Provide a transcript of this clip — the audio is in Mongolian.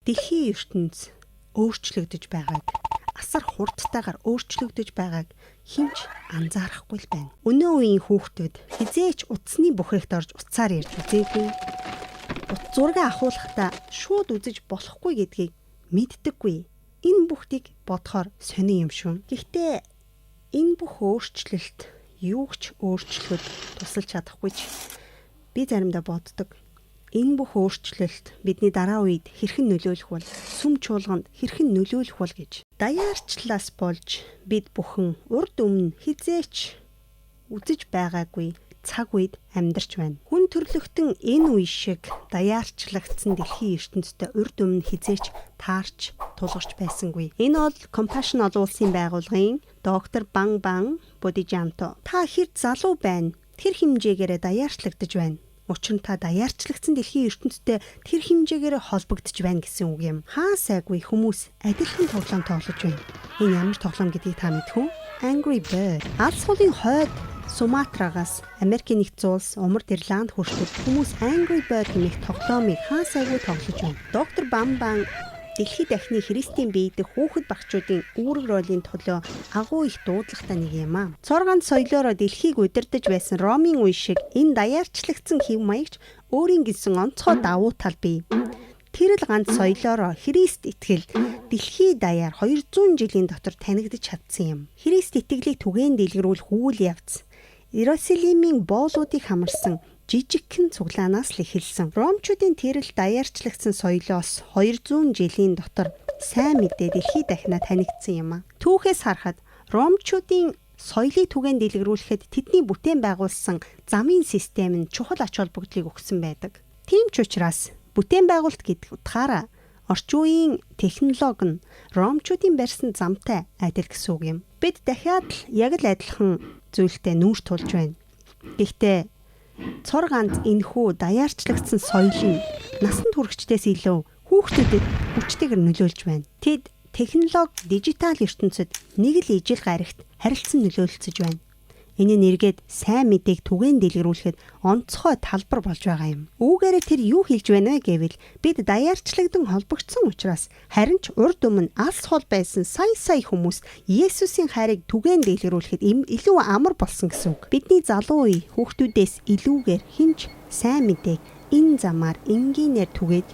Дэлхийн ертөнц өөрчлөгдөж байгааг, асар хурдтайгаар өөрчлөгдөж байгааг хэн ч анзаарахгүй л байна. Өнөө үеийн хүүхдүүд хэзээ ч утасны бүхээгт орж утсаар ярьж үзээгүй. Утас зураг авахуулахдаа шууд үзэж болохгүй гэдгийг мэддэггүй. Энэ бүхнийг бодохоор сонин юм шүү. Гэхдээ энэ бүх өөрчлөлт юу ч өөрчлөхөд тусалж чадахгүй ч би заримдаа боддог. Энэ бүх өөрчлөлт бидний дараа үед хэрхэн нөлөөлөх бол, сүм чуулганд хэрхэн нөлөөлөх бол гэж. Даяарчлалаас болж бид бүхэн урд өмнө хэзээ ч үзэж байгаагүй цаг үед амьдарч байна. Хүн төрөлхтөн энэ үе шиг даяарчлагдсан дэлхийн ертөнцтэй урд өмнө хэзээ ч таарч тулгарч байсангүй. Энэ бол Compassion олон улсын байгууллагын доктор Бамбанг Будижанто. Та хэр залуу байна? Тэр хэмжээгээрээ даяарчлагдаж байна. Учир нь та даяарчлагдсан дэлхийн ертөнцтэй тэр хэмжээгээр холбогдож байна гэсэн үг юм. Хаа сайгүй хүмүүс адилхан тоглоом тоглож байна. Энэ ямар тоглоом гэдгийг та мэдэх үү? Angry Bird. Алс холын хойд Суматрагаас Америкийн нэгдсэн улс, Умард Ирланд хүртэл хүмүүс Angry Bird хэмээх тоглоомыг хаа сайгүй тоглож байна. Доктор Бамбан дэлхий дахины христийн бие дэх хүүхэд багчуудын үүрэг ролын төлөө агуу их дуудлагатай нэг юм аа. Цор ганц соёлоороо дэлхийг удирдах байсан Ромын үе шиг энэ даяарчлагдсан хэв маягч өөрийн гэсэн онцгой давуу тал бий. Тэр л ганц соёлоороо Христ итгэл дэлхий даяар 200 жилийн дотор танигдаж чадсан юм. Христ итгэлийг түгээн дэлгэрүүлэх үйл явц Иерусалимийн боолуудыг хамарсан жижигхэн цуглаанаас л эхэлсэн. Ромчуудын тэр л даяарчлагдсан соёлоос 200 жилийн дотор сайн мэдээ дэлхий дахинаа танигдсан юм а. Түүхээс харахад Ромчуудын соёлыг түгээн дэлгэрүүлэхэд тэдний бүтээн байгуулсан замын систем нь чухал ач холбогдлыг өгсөн байдаг. Тийм ч учраас бүтээн байгуулалт гэдэг утгаараа орчин үеийн технологи нь Ромчуудын барьсан замтай адил гэсэн үг юм. Бид дахиад л яг л адилхан зүйлтэй нүүр тулж байна. Гэхдээ цор ганц энэхүү даяарчлагдсан соёл нь насанд хүрэгчдээс илүү хүүхдүүдэд хүчтэйгээр нөлөөлж байна. Тэд технологи, дижитал ертөнцид нэг л ижил гаригт харилцан нөлөөлөлцөж байна. Энэ нь эргээд сайн мэдээг түгээн дэлгэрүүлэхэд онцгой талбар болж байгаа юм. Үүгээрээ тэр юу хэлж байна вэ гэвэл бид даяарчлагдсан холбогдсон учраас харин ч урд өмнө алс хол байсан сая сая хүмүүс Есүсийн хайрыг түгээн дэлгэрүүлэхэд илүү амар болсон гэсэн үг. Бидний залуу үе хүүхдүүдээс илүүгээр хэн ч сайн мэдээг энэ замаар энгийнээр түгээж